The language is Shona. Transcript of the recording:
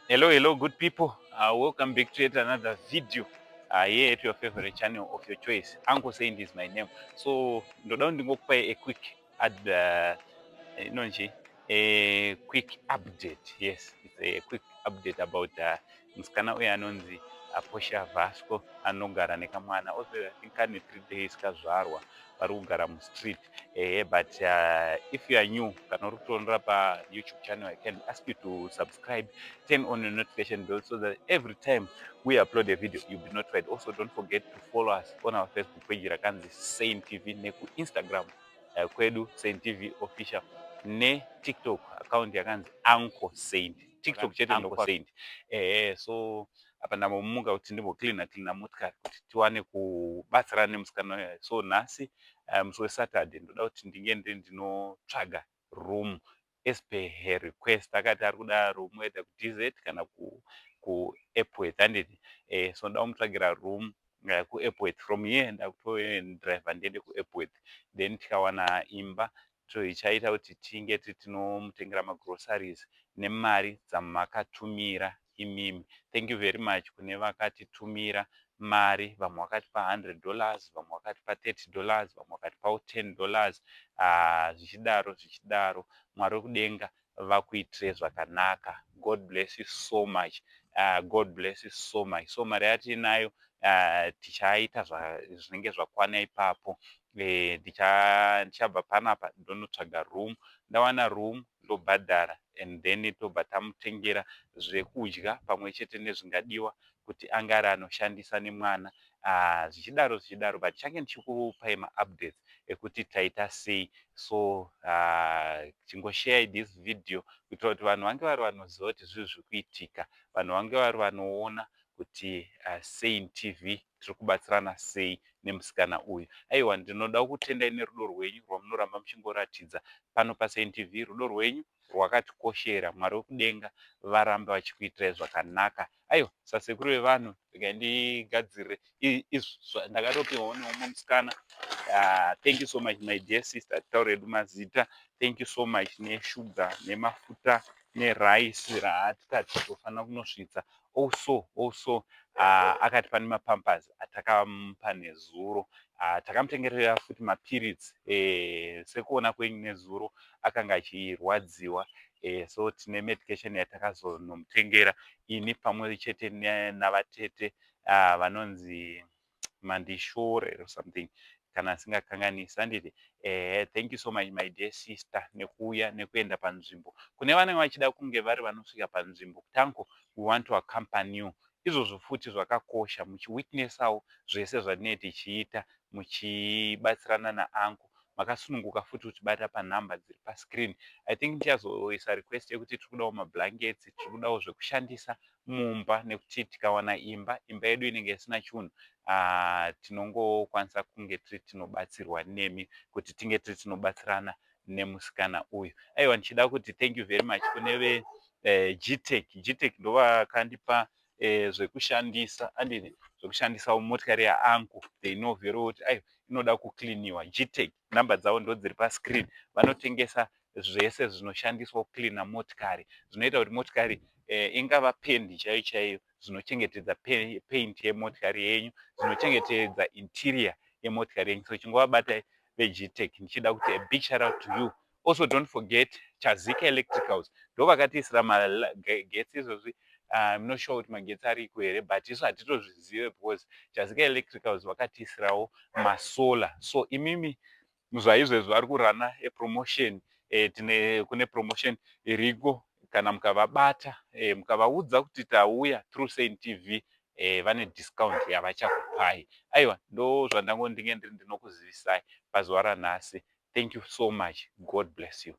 Hello, hello, good people. Welcome back to yet another video here at your favorite channel of your choice. Uncle Saint is my name. So, ndoda kuti ndingokupai a quick ad, inonzi a quick update. Yes, it's a quick update about musikana uyu anonzi Portia Vasco, anogara nekamwana. Also, I think kane 3 days kazvarwa. Vari kugara mustreet. But if you are new, kana uri kutoonera paYouTube channel, I can ask you to subscribe, turn on your notification bell so that every time we upload a video, you'll be notified. Also, don't forget to follow us on our Facebook page rakanzi Saint TV, nekuInstagram kwedu Saint TV Official, neTikTok account yakanzi Uncle Saint. TikTok chete, Uncle Saint. So apa ndambomuka kuti ndimbocleana cleana motikari kuti tiwane kubatsirana nemusikana uyu. So nhasi, musi weSaturday, ndoda kuti ndinge ndiri ndinotsvaga room as per her request. Akati ari kuda room either kuDZ kana kuApworth, handiti? So ndoda kumutsvagira room kuApworth. From here ndakutodriver ndiende kuApworth, then tikawana imba ichaita kuti tinge tinomutengera magroceries nemari dzamakatumira imimi. Thank you very much kune vakatitumira mari. Vamwe vakatipa $100, vamwe vakatipa $30, vamwe vakatipawo $10, zvichidaro zvichidaro. Mwari wekudenga vakuitire zvakanaka. God bless you so much. God bless you so much. So mari yatiinayo, tichaita zvinenge zvakwana ipapo. Ndichabva panapa ndonotsvaga room. Ndawana room, ndobhadhara, and then tobva tamutengera zvekudya pamwe chete nezvingadiwa kuti ange ari anoshandisa nemwana, zvichidaro zvichidaro. But tichange ndichikupai maupdates ekuti taita sei. So chingoshare this video kuitira kuti vanhu vange vari vanoziva kuti zvii zviri kuitika, vanhu vange vari vanoona kuti Saint TV tiri kubatsirana sei nemusikana uyu. Aiwa, ndinoda kutendai nerudo rwenyu rwamunoramba muchingoratidza pano paSaint TV. Rudo rwenyu rwakatikoshera. Mwari wekudenga varambe vachikuitirai zvakanaka. Aiwa, sasekuru vevanhu, regai ndigadzirire izvi. Ndakatopiwawo neumwe musikana. Thank you so much, my dear sister. Taure edu mazita. Thank you so much neshuga nemafuta nerice raatikati tofanira kunosvitsa. Also, akati pane mapampers atakamupa nezuro. Takamutengerera futi mapiritsi. Sekuona kwenyu nezuro akanga achirwadziwa. So tine medication yatakazonomutengera ini pamwe chete navatete vanonzi Mandishore or something, kana asingakanganisi, handiti? Thank you so much, my dear sister, nekuuya nekuenda panzvimbo. Kune vanenge vachida kunge vari vanosvika panzvimbo, tango we want to accompany you. Izvozvo futi zvakakosha, muchiwitnessawo zvese zvatinee tichiita muchibatsirana nauncle. Makasununguka futi kutibata panhamba dziri pascreen. I think ndichazoisa request yekuti tiri kudawo mablankets, tiri kudawo zvekushandisa mumba, nekuti tikawana imba, imba yedu inenge isina chunhu. Tinongokwanisa kunge tiri tinobatsirwa nemi kuti tinge tiri tinobatsirana nemusikana uyu. Aiwa, ndichida kuti thank you very much kune ve Gtech. Gtech ndovakandipa zvekushandisa, andini, zvekushandisa motikari yauncle. They know very well kuti aiwa, inoda kucleaniwa. Gtech, namba dzavo ndo dziri pascreen. Vanotengesa zvese zvinoshandiswa kucleana motikari, zvinoita kuti motikari ingava pendi chaiyo chaiyo, zvinochengetedza paint yemotikari yenyu, zvinochengetedza interior yemotikari yenyu. So chingovabata veGtech. Ndichida kuti a big shout out to you. Also, don't forget Chazika Electricals, ndo vakatiisira magetsi izvozvi. I'm not sure kuti magetsi ariko here, but isu hatitozvizive because Chazika Electricals vakatiisirawo masolar. So imimi zvaizvezvi vari kuruna epromotion. Tine kune promotion iriko. Kana mukavabata, mukavaudza kuti tauya through Saint TV, vane discount yavachakupai. Aiwa, ndo zvandango ndinge ndiri ndinokuzivisai pazuva ranhasi. Thank you so much. God bless you.